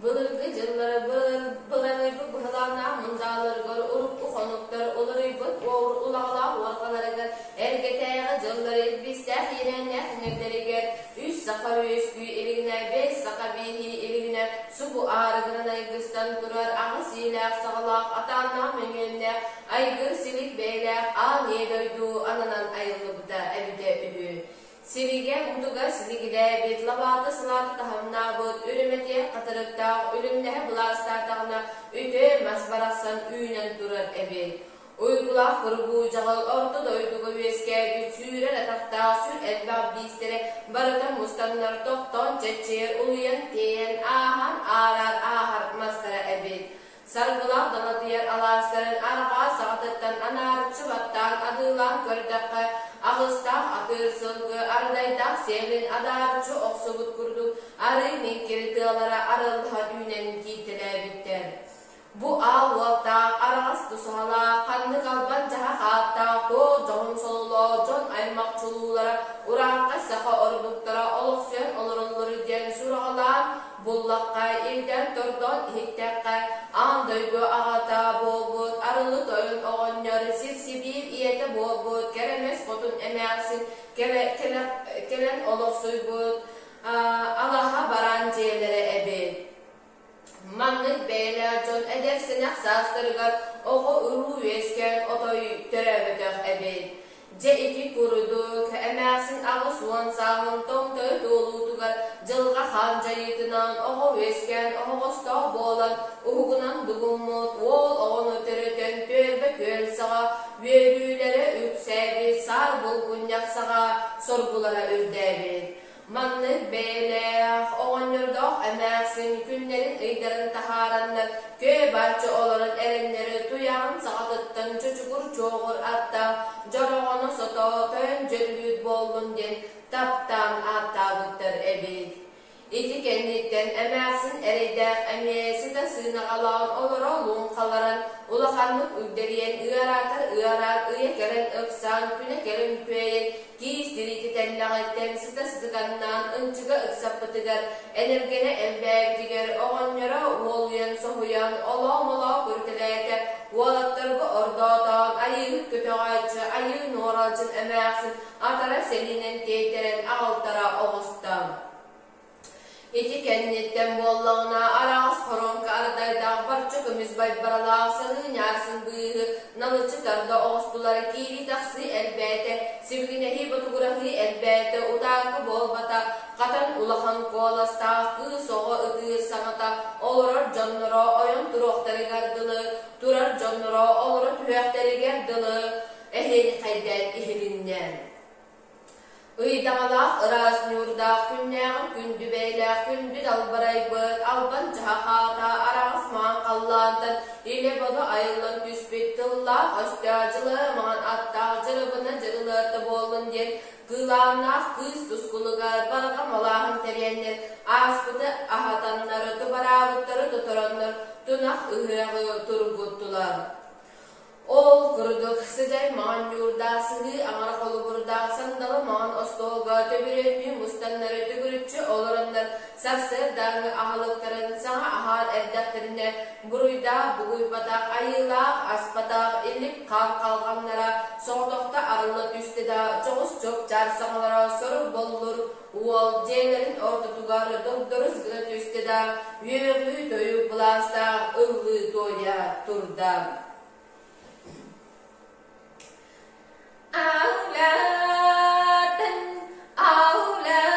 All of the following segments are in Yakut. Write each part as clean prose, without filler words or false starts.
Былыргы дьыллары быланыйбыт быһылааннаах мундааларыгар урукку хонуктар уларыйбыт улаҕалаах уорҕаларыгар эргэтээҕи дьыллары илбистээх иирээннээх иҥэрдэригэр үс саха үөскүү илигинэ, биэс саха бииһии илигинэ субу аарыгынан айгыстан турар аҕыс иилээх саҕалаах атааннаах мөҥүөннээх айгыр-силик бэйэлээх аан ийэ дойду ананан айыллыбыта эбитэ үһү. Сиригэ мутуга силигилээбит, лабаата салаата таһымнаабыт, үрүмэтиэх хатырыктаах үлүмнэһэ былаастаатаҕына үтүө мас барахсан үүнэн турар эбит. Уйгулаах курбуу-дьаҕыл орто дойдуга үөскээбит сүүрэр атахтаах сүр элбэх биистэрэ барыта мустаннар тохтоон чэччийэр улуйан тиэйэн ааһан аараар ааһар мастара эбит. Саргылаах далатыйар алаастарын арҕаа саҕатыттан анаарыччы баттаан адыылаан көрдөххө, аҕыстаах атыыр сылгы ардайдаах сиэлин адаарыччы охсубут курдук арыы миҥкири тыалара арыллыһа үүнэн кииртэлээбиттэр. Бу аал уоттаах, араҕас тусаһалаах, ханнык албан дьаһах ааттаах туох дьоһун сололоох дьон аймах чулуулара урааҥхай саха ордуктара олохсуйан олороллоро диэн сураҕалаан Буллахха, ирдээн-тордоон иһиттэххэ, аан дойду аҕата буолбут Арылы Тойон оҕонньор сир-сибиир ийэтэ буолбут Кэрэмэс Хотун эмээхсин кэлэн олохсуйбут алаһа бараан дьиэлэрэ эбит. Маннык бэйэлээх дьон эдэр-сэнэх саастарыгар оҕо-уруу үөскээн отой төрөөбөтөх эбит. Дьэ ити курдук, эмээхсин 80 сааһын томтойо туолуутугар дьылҕа хаан дьайыытынан оҕо үөскээн оһоҕостоох буолан уһугунан дугуммут уол оҕону төрөтөн түөлбэ күөл саҕа үөрүүлэрэ үксээбит, саар булгунньах саҕа соргулара үрдээбит. Маннык бэйэлээх, оҕонньордоох эмээхсин күннэрин-ыйдарын таһаараннар көө-бааччы олорон эрэннэри туйаҕын саҕатыттан чочугур чуоҕур аттаах дьороҕону сото тойон дьөллүүт буоллун диэн таптаан ааттаабыттар эбит. Ити кэнниттэн эмээхсин эрэйдээх эмиэ сыта сыынаҕалаан олоро луҥхаларан улаханнык үгдэрийэн ыараатар ыараан ыйа кэлэн ыксаан күнэ кэлин күөйэн Киис тириитэ тэллэҕиттэн сыта сытыканнаан ынчыга ыксаппытыгар, энэргэнэ элбээбитигэр оҕонньоро уолуйан соһуйан олоо-молоо көрүтэлээтэ, уолаттарга ордоотоон айыыһыт көтөҕөөччү айыы нуоралдьын эмээхсин атара сэлиинэн тиэйтэрэн аҕалтара оҕуста. Ити кэнниттэн буоллаҕына араас хоруоҥка ардайдаах барча көмүс байбаралаах саныы ньаарсын быыһы налыччы тарда оҕустулар, киирии-тахсыы элбээтэ, сибигинэһии-ботугураһыы элбээтэ, утааркы буолбата, хатан улахан куоластаах кыыс оҕо ытыыр саҥата олорор дьонноро ойон туруохтарыгар дылы, турар дьонноро олоро түһүөхтэригэр дылы эһиэхэйдээн иһилиннэ. Ыйдаҥалаах ыраас ньуурдаах күннээҕин күндү бэйэлээх күндү далбарайбыт албан дьаһах аата араҕас маҥан халлаантан илэ-бодо айыллан түспүт тыллаах өстөөх дьылы маҥан аттаах дьырыбына дьырылыатта буоллун диэн кыылааннаах кыыс тускулугар барҕа малааһын тэрийэннэр ааспыты аһатаннар тубараабыттары тотороннор тунах ыһыаҕы тургуттулар. Ол курдук сыдьай маҥан ньуурдаах, сыһыы аҥара холобурдаах сандалы маҥан остуолга төбүрүөннүү мустаннары төгүрүччү олороннор сарсыардааҥҥы аһылыктарын саҥа аһаан эрдэхтэринэ буруйдаах бугуйбатах, айыылаах аспатах, илик хаан халҕаннара соҕотохто арылла түстэ да дьоҕус чуопчаар саҥалара сорук боллур уол дьиэлэрин ортотугар догдорус гына түстэ да үөҕүү-тойук былаастаах ыллыы-туойа турда. Аулаатан, аулаатан,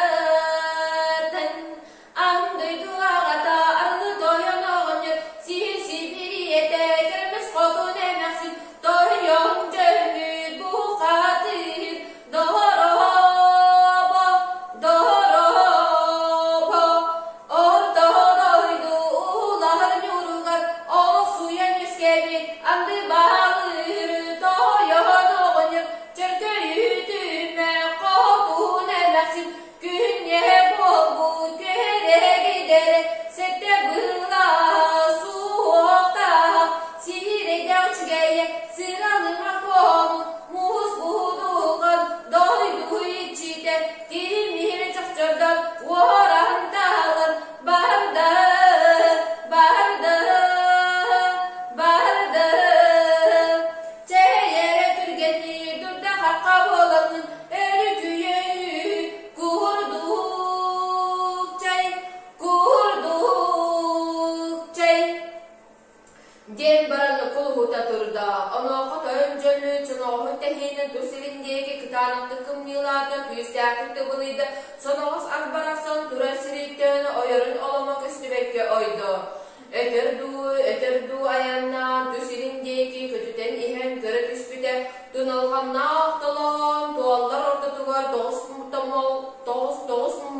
аан дойду аҕата арылы тойон оҕонньор сиир-сибириэтэ кэрэмэс хотун эмээхсин тойон дьөллүүт бухатыыр Дорообо, дорообо, орто дойду улаһар ньууругар олохсуйан үөскээбит анды баалыыр тойон оҕонньор чөркөй. өрүкүйэ курдук чэй, курдук чэй диэн баран кулуһута турда. Онуоха тойон дьөллүү чоноҕоһун тэһиинин тус илин диэки кытаанахтык кымньыылаата, күүстээхтик тыбылыйда, соноҕос ат барахсан турар сириттэн ойорун оломо көстүбэккэ ойдо. Өтөр дуу, өтөр дуу айаннаан тус илин диэки көтүтэн иһэн көрө түспүтэ, туналҕаннаах толоон туоллар ортотугар тоҕус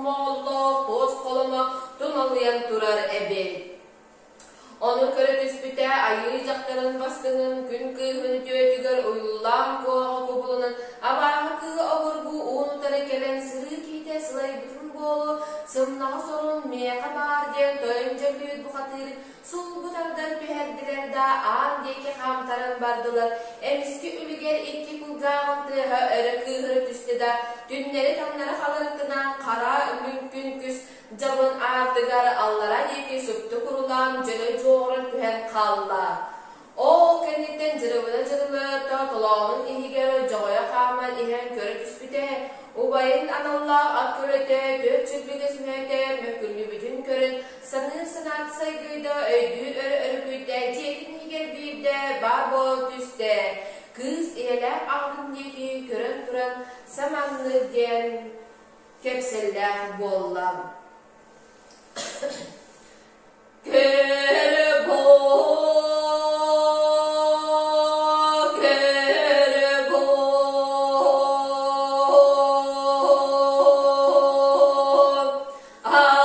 моҕоллоох туос холомо туналыйан турар эбит. Ону көрө түспүтэ, айыы дьахтарын бастыҥын күн кыыһын үтүөтүгэр уйуллаан куоҕа кубулунан абааһы кыыһа обургу уун утары кэлэн сырыы киһитэ сылайбытын буолуо, сымнаҕас орун миэхэ баар диэн тойон дьөллүүт бухатыырын сулбу тардан түһэрдилэр да аан диэки хаамтаран бардылар. Эмискэ үлүгэр икки кулгааҕын тыаһа өрө кыыһыра түстэ да, түннэри-таҥнары халырытынан хара лүҥкүн күс Дьабын аатыгар аллара диэки супту курулаан дьөлө дьуоҕуран түһэн хаалла. Ол кэнниттэн дьырыбына дьырылыата толоонун иһигэр дьоҕойо хааман иһэн көрө түспүтэ, убайын аналлаах ат көлөтө түөрт чилбигэ сүмэтэ мөккүллүбүтүн көрөн, саныыр санаата сайгыйда, өйдүүр өрө өрүкүйдэ, дьиэтин иһигэр биирдэ баар буола түстэ. Кыыс ийэлээх аҕатын диэки көрөн туран саманнык диэн кэпсэллээх буолла. Көрө көрө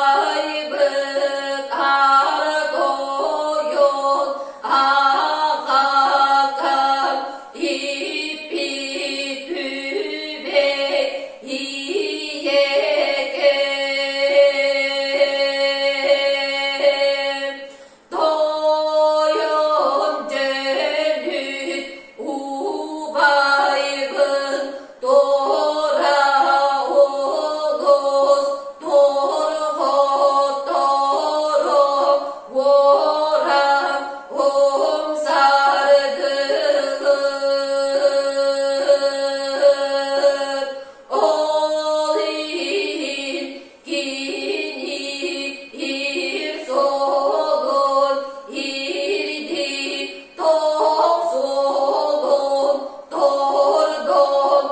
айбыт ар тойон аҕакам иппит үбэй ийэкэм тойон дьөлүт убайбын тура олус торҕотторо уора умсардылар ол иһин кини ир солун ирди тохсолун тордон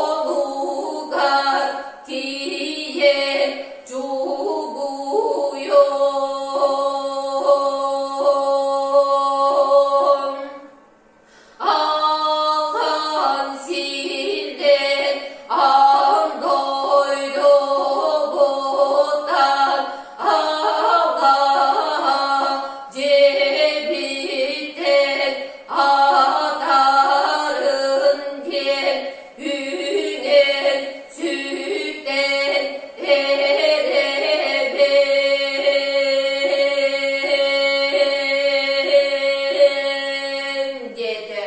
тонугар тиийэн чугуйон Ахан сирден ан дойдубуттан аға жебиттен атарын диэн үнэн сүтэн эрэбин диэтэ.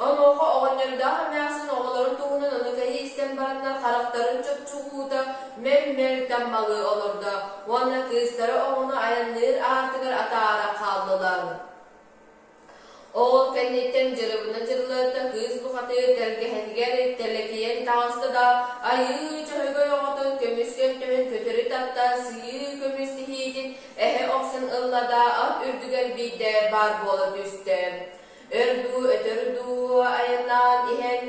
Онуоха оҕонньордоох эмээхсин оҕолорун туһунан ону кэһии истэн бараннар харахтарын чопчугуута мөл-мөл таммалыы олордо уонна кыыстара оҕону айанныыр аартыгар атаара хааллылар. Ол кэнниттэн дьырыбына дьырылыатта кыыс бухатыыр тэлгэһэтигэр тэлэкийэн таҕыста да, айыы чөһөгөй оҕотун көмүс көнтөһүн көтөрү татта, сыйыы көмүс тиһиитин эһэ охсон ылла да, ат үрдүгэр биирдэ баар буола түстэ. Өр дуу, өтөр дуу айаннаан иһэн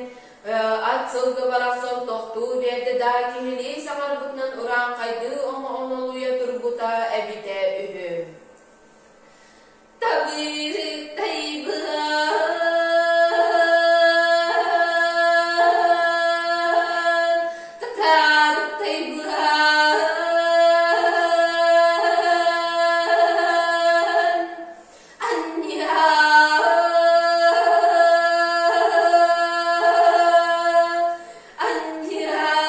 ат сылгы барахсан тохтуу биэрдэ да, киһилии саҥарбытынан урааҥхайдыы оҥо-оҥолуйа турбута эбитэ үһү. Табыырыктайбыан, татаарыктайбыан, анньаа, анньаа.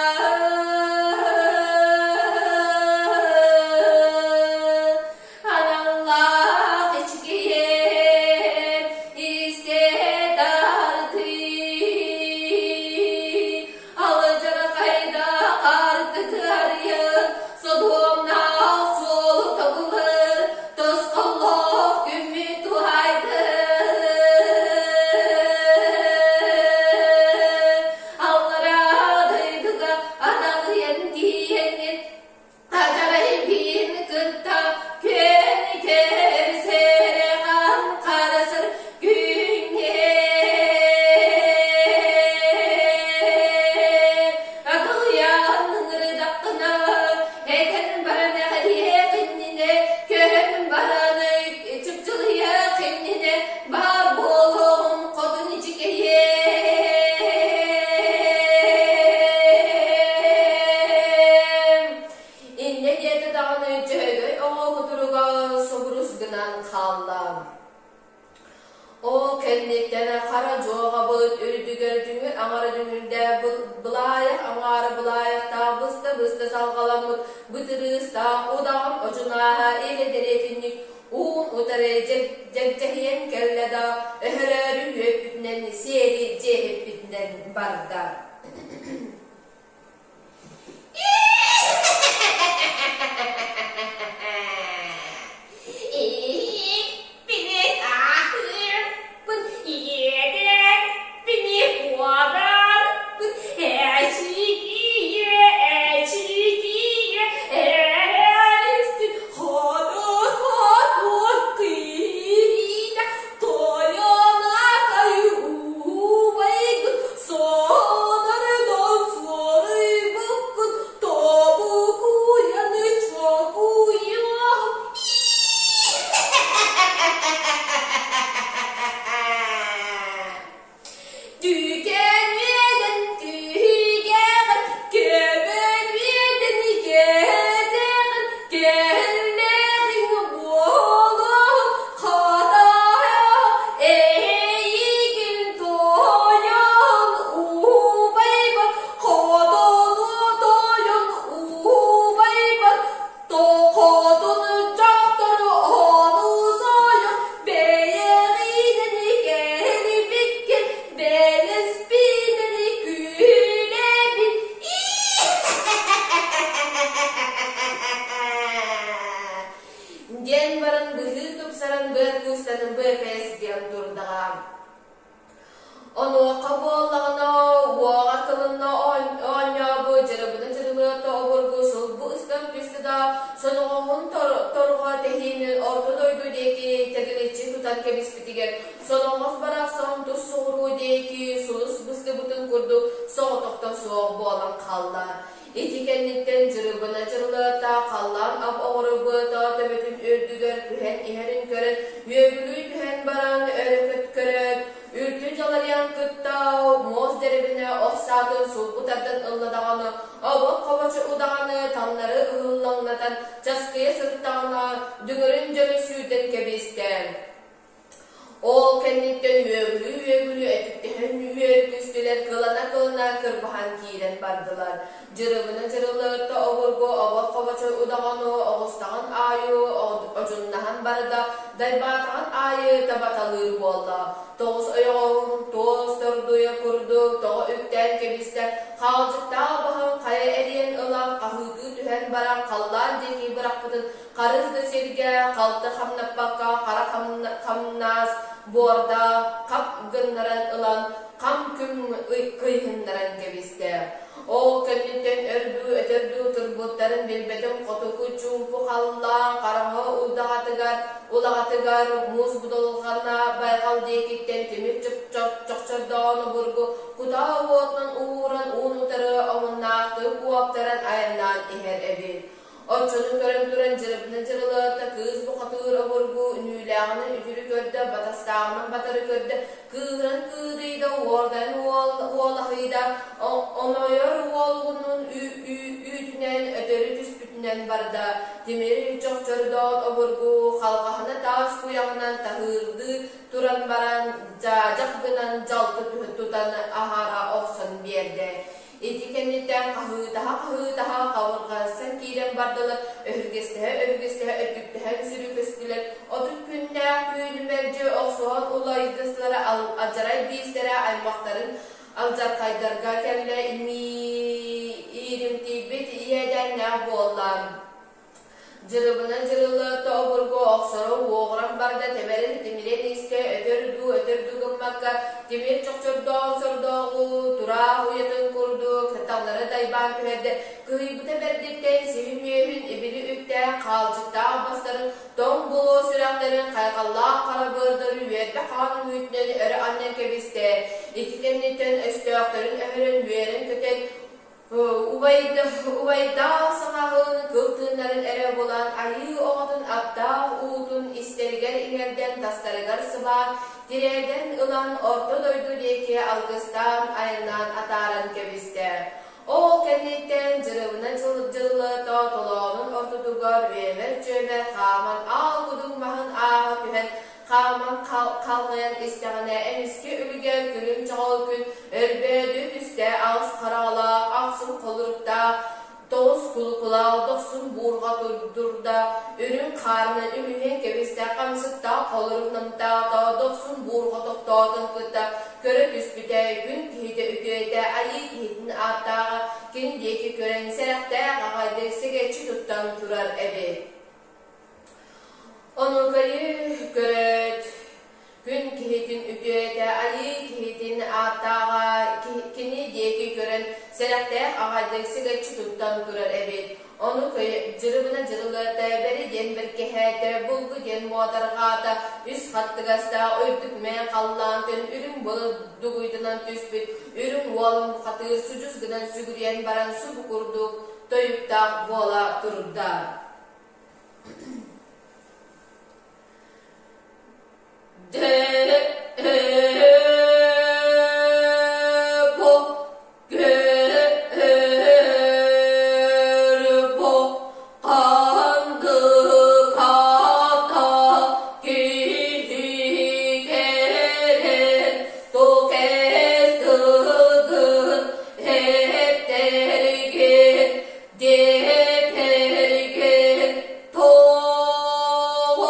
аҥаара былаайахтаах быста-быста салҕаламмыт бытырыыстаах удаҕан одьунааһа илэ дэриэтинньик уун утары дьэгдьэһийэн кэллэ да өһөрөөрү үөппүтүнэн сиэри дьиэһиппитинэн барда. Түүкэн түүгэҕин, көмөн үөдэн кэтэҕин, кэллэҕиҥ буолуо, хатаһа эйигин тойон убайбар, хотону тойон убайбар, Тохотун дьахтар ону сойон бэйэҕинэн кэлбиккин бэлэспинэн күлэбин диэн баран быһыы тупсаран быар куустаны быапээс диэн турдаҕа. Онуоха буоллаҕына уоҕа кылынна оонньообу дьырыбына дьырылыата обургу сулбу ыстан түстэ да соноҕоһун торҕо тэһиинин орто дойду диэки тэгиличчи тутан кэбиспитигэр соноҕос барахсан тус соҕуруу диэки сулус быстыбытын курдук соҕотохто суох буолан хаалла. Ити кэнниттэн дьырыбына дьырылыата халлаан ап оҕуругуота төбөтүн үрдүгэр түһэн иһэрин көрөн үөгүлүү түһэн баран өрө көрөөт, үрдү дьаларыйан кытта муос дьэрибинэ ох саатын сулбу тардан ылла даҕаны, обот хобочу удаҕаны таҥнары ыһыллаҥнатан часкыйа сырыттаҕына дүҥүрүн дьөлө сүүрдэн кэбистэ. Ол кэнниттэн үөгүлүү-үөгүлүү өтүктэһэн үөргүстүлэр, кылана-кылана кырбаһан киирэн бардылар. Дьырыбына дьырылыатта обургу обор хобочой удаҕаны оҕустаҕын аайы одьуннаһан барда, дайбаатаҕын аайы табаталыыр буолла. Тоҕус ойоҕоһун туос тордуйа курдук тоҕо үктээн кэбистэ, хаалдьыктаах баһын хайа эриэн ылан хаһыытыы түһэн баран халлаан диэки бырахпытын Харыс да сиргэ халты хамнаппакка хара хамнаас буордаах хап гыннаран ылан хам-күм кыйыһыннаран кэбистэ. Ол кэнниттэн өрдүү өтөрдүү турбуттарын билбэтим хотугу чуумпу халлаан хараҥа улдаҕатыгар улаҕатыгар муус будулҕана байҕал диэкиттэн тимир чохчордоон обургу кутаа уотунан ууран уун утары омуннаахтык уоптаран айаннаан иһэр эбит. Оччону көрөн туран дьырыбына дьырылыата, кыыс бухатыыр обургу үнүүлээҕинэн үтүрү көрдө, батастааҕынан батары көрдө, кыыһыран кыыдыйда, уордан уолаһыйда, оноойор уолугунун үүтүнэн өтөрү түспүтүнэн барда. Тимир чохчордоон обургу халҕаһына таас куйаҕынан таһыырдыы туран баран, дьаадьах гынан дьалты тутан аһара охсон биэрдэ. Ити кэнниттэн хаһыытаһа-хаһыытаһа хабырҕаһсан киирэн бардылар, өһүргэстэһэ-өһүргэстэһэ өттүктэһэн сүрүкөстүлэр, 30 күннээх түүнү мэлдьи охсуһан улайдыстылара алдьарай биистэрэ аймахтарын алдьархайдарга кэллэ ииримтийбит иэдээннээх буолла. Дьырыбына дьырылыатта обургу охсоро уоҕуран барда тэбэрин тимирэн истэ өтөр дуу өтөр дуу гыммакка тимир чохчордоон сордооҕу тураах уйатын курдук таҥнары дайбаан түһэрдэ кыһыйбыта бэрдиттэн сиһин үөһүн ибили үктээн хаалдьыктаах бастарын тоҥ буолуо сүрэхтэрин хайҕаллаах хара быардары үөрбэ хаан үҥүүтүнэн өрө анньан кэбистэ ити кэнниттэн өстөөхтөрүн өһөрөн үөрэн-көтөн Убайдаах саҥаһын кыл тыыннарын эрэ булан айыы оҕотун аптаах уутун истэригэр иҥэрдэн тастарыгар сыбаан, тирээдэн ылан орто дойду диэки алгыстаан айаннаан атааран кэбистэ. Ол кэнниттэн дьырыбына дьыллата толоонун ортотугар үөмэр-чүөмэр хааман аал кудуҥ маһын ааһа түһэн Хааман халҕайан истэҕинэ, эмискэ үлүгэр күлүм чаҕыл күн өлбөөдүү түстэ, аҕыс хараҕалаах, ахсыс Ахсым холоруктаах Тоҕус кулукулаах дохсун буурҕа турда, үрүҥ хаарынан үмүһүйэн кэбистэ, хамсыктаах холорук намтаата, дохсун буурҕа тохтоотун кытта көрө түспүтэ, күн киһитэ үтүөтэ, айыы киһитин ааттааҕа кини диэки көрөн сэрэхтээх аҕайдык сэгэччи туттан турар эбит. Онукайы көрөөт, күн киһитин үтүөтэ, айыы киһитин ааттааҕа кини диэки көрөн сэрэхтээх аҕайдык сыгаччы туттан турар эбит. Ону дьырыбына дьырылыата, бэри диэн бэркэһээтэ, булгу диэн муодарҕаата, үс хаттыгастаах үрдүк мээн халлаантан үрүҥ былыт дугуйданан түспүт үрүҥ уолун бухатыыр судьус гынан сүгүрүйэн баран субу курдук тойуктаах буола турда. Диэпэригин тоҕус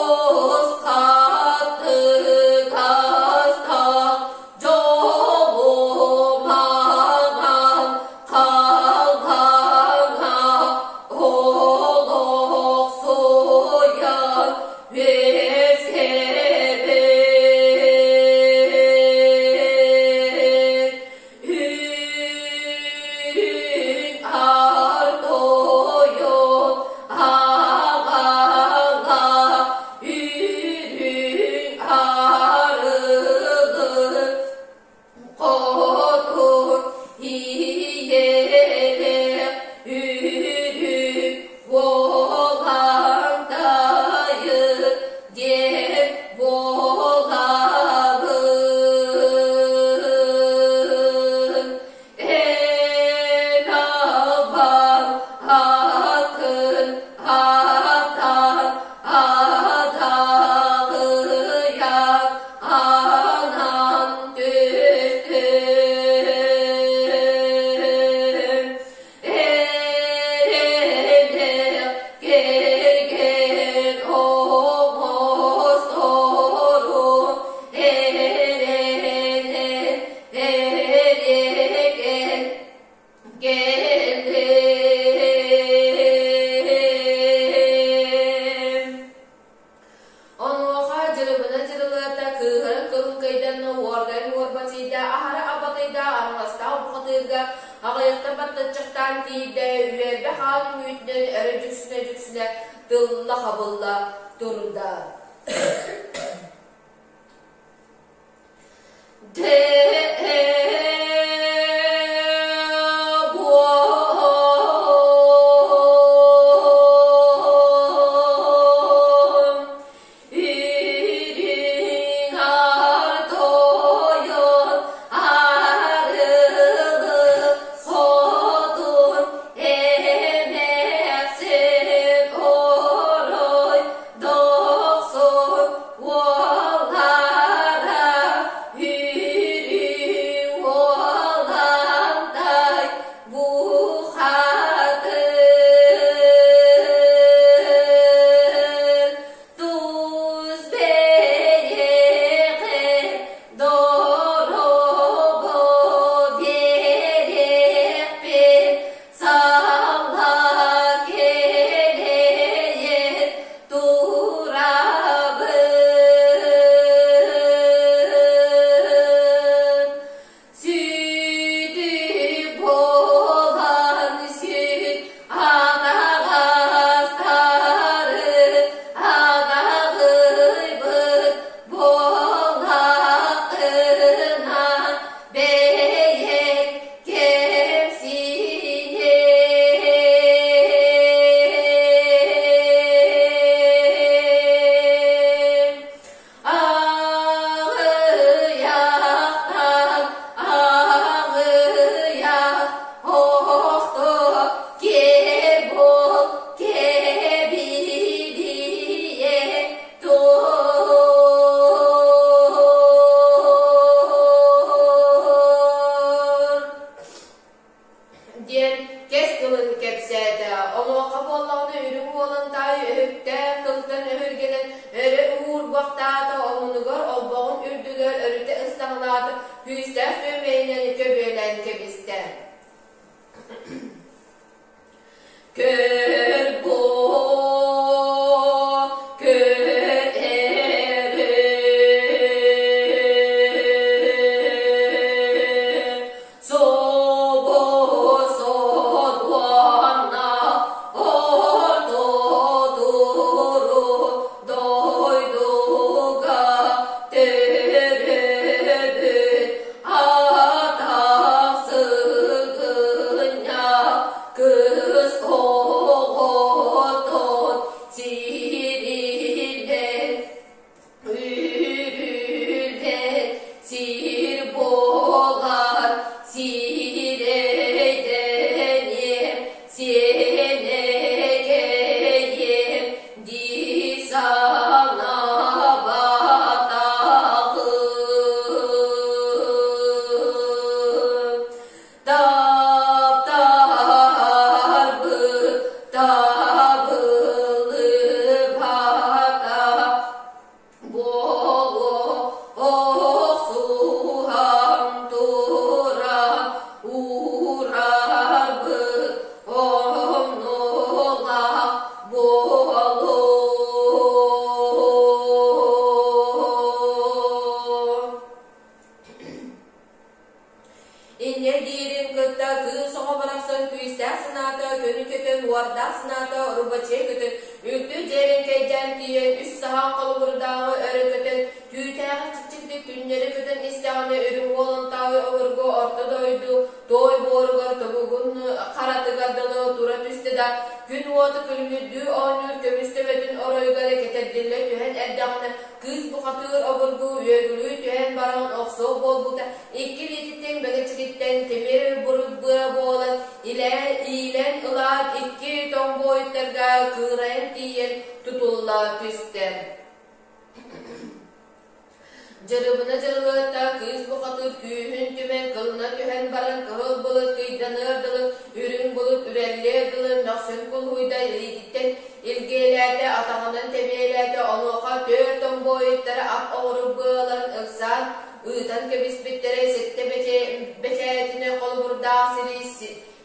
хаттыгастаах дьолумаҥан халлааҥҥа олохсуйан үөскээбит. Үрүҥ аар тойон аҕаҕа үрүҥ арыгы хотун ийэлээх үрүҥ уолантайы диэн буолабын. Эн албан атын атан адаҕыйан анан түстүм. Эрэллээх кэргэн оҥосторум, эрэнэн эрэгэн кэллим. Онуоха дьырыбына дьырылыата кыыһыран кылыҥкайданна уоргайын уорбатыйда, аһара абатыйда, араҥастаах бухатыырга аҕыйахта баттаччахтаан тиийдэ, үөрбэ хаан үҥүүтүнэн өрө дьүксүнэ-дьүксүнэ тылла-хабылла турда. Үрүҥ аар тойон арылы хотун эмээхсин орой дохсун уоллара үрүҥ. Диэн кэс тылын кэпсээтэ. Онуоха буоллаҕына үрүҥ уолан таай өһүктээх тылтан өһүргэнэн өрө уурбахтаата, омунугар олбоҕун үрдүгэр өрүтэ ыстаҥалаата, күүстээх күөмэйинэн көбүөлээн кэбистэ. Көр бу, көр эрэ, Собо-содуонна ортотуру дойдуга төрөөбүт атах сыгынньах кыс оҕотун сиринэн Үрүллэн сир буолар сирэйдэниэм, сиэнэкэйиэм дии санаабатаҕым. Таптаһарбыт табыллыбатах Буолуо охсуһан туран уурарбыт оннулаах буолуо. Инньэ диирин кытта кыыс оҕо барахсан күүстээх санаата көнү көтөн, уордаах санаата рубачей көтөн, үлтү дьиэрэҥкэйдээн тиийэн үс саһаан холобурдааҕы өрө көтөн, түүтээҕи чэпчэкитик түннэри көтөн истэҕинэ үрүҥ уолунтааҕы обургу орто дойду туой буоругар тобугун харатыгар дылы тура түстэ да, күн уота күлүмүрдүү оонньуур көмүс төбөтүн оройугар кэтэрдиллэ түһэн эрдэҕинэ Кыыс бухатыыр обургу үөгүлүү түһэн баран охсуох буолбута, икки илиититтэн бэгэччигиттэн тимир бурут быа буолан иилэн ылаат икки тоҥ буойуттарга кыырайан тиийэн тутулла түстэ. Дьырыбына дьырылыатта кыыс бухатыыр күүһүн түмэн кылына түһэн баран кыһыл былыт кыйданыар дылы, үрүҥ былыт үрэллиэр дылы мөхсүн кулуһуйда илиититтэн Илгиэлээтэ, атаҕынан тэбиэлээтэ, онуоха түөрт томбоойуттары ат оҕурук быаларын ыксаан ыытан кэбиспиттэрэ сэттэ бэчээтинэ холобурдаах сири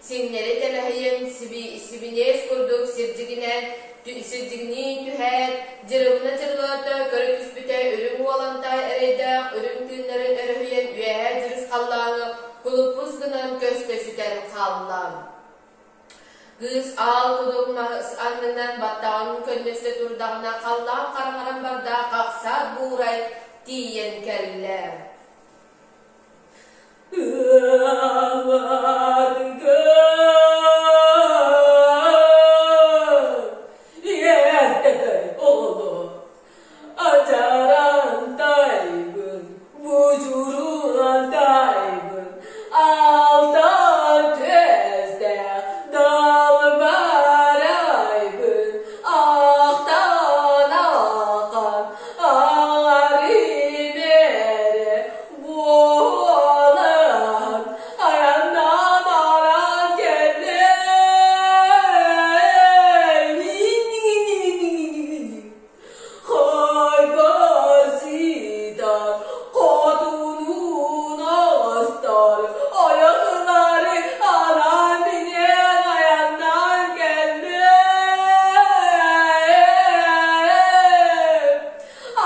сиҥнэри тэлэһийэн сибиниэс курдук сирдьигинээн сирдьигинии түһээт, дьырыбына дьырылыата көрө түспүтэ үрүҥ уолантай эрэйдээх үрүҥ тыыннарын өрөһүйэн үөһээ дьүрүс халлааҥҥа кулуппус гынан көстө сүтэн хаалла. Кыыс аал кудук мас аннынан баттаҕын көннөстө турдаҕына халлаан хараҥаран барда, хахсаат буурай тиийэн кэллэ. Адьарантайбын, будьуруантайбын, алтан түөстээх далбарайбын, ахтан ахан аҥарым эрэ буолан айаннаан баран кэллим. Хайбасыйдар, хотунун оҕостор, ойохлары анаан-минээн айаннаан кэллим.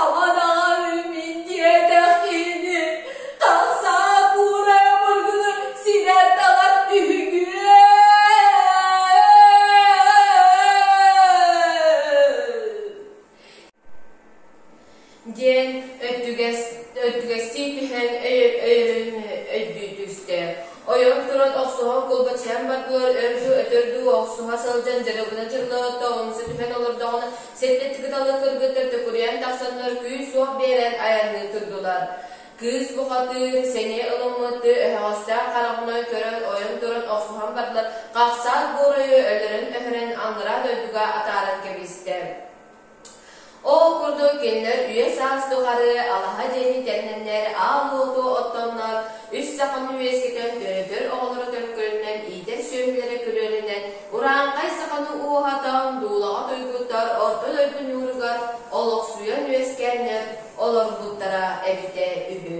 Аманаҕын мин диэтэх киһини, тахсаат буурайа бургуну синэр-талар үһүгүөн. Диэн өттүгэстии түһэн өйөрүн өйдүү түстэ. Ойон туран охсуһан кулбачыйан бардылар, өр дуу, өтөр дуу охсуһа сылдьан дьарыгына дьырылыатта умса түһэн олордоҕуна сэттэ кыталы кыргыттар төкүрүйэн тахсаннар күүс-уох биэрэн айанныы турдулар. Кыыс бухатыыр сэниэ ылыммыттыы өһөҕөстөөх хараҕынан көрөн ойон туран охсуһан бардылар, хахсаат буорайы өлөрөн-өһөрөн аллараа дойдуга атааран кэбистэ. Ол курдук кинилэр үйэ-саас тухары алаһа дьиэни тэринэннэр, аал уоту оттоннор, үс саханы үөскэтэн төрөтөр оҕолоро төлкөлөнөн иитэр сүөһүлэрин үүтээннэр олорбуттара эбитэ үһү.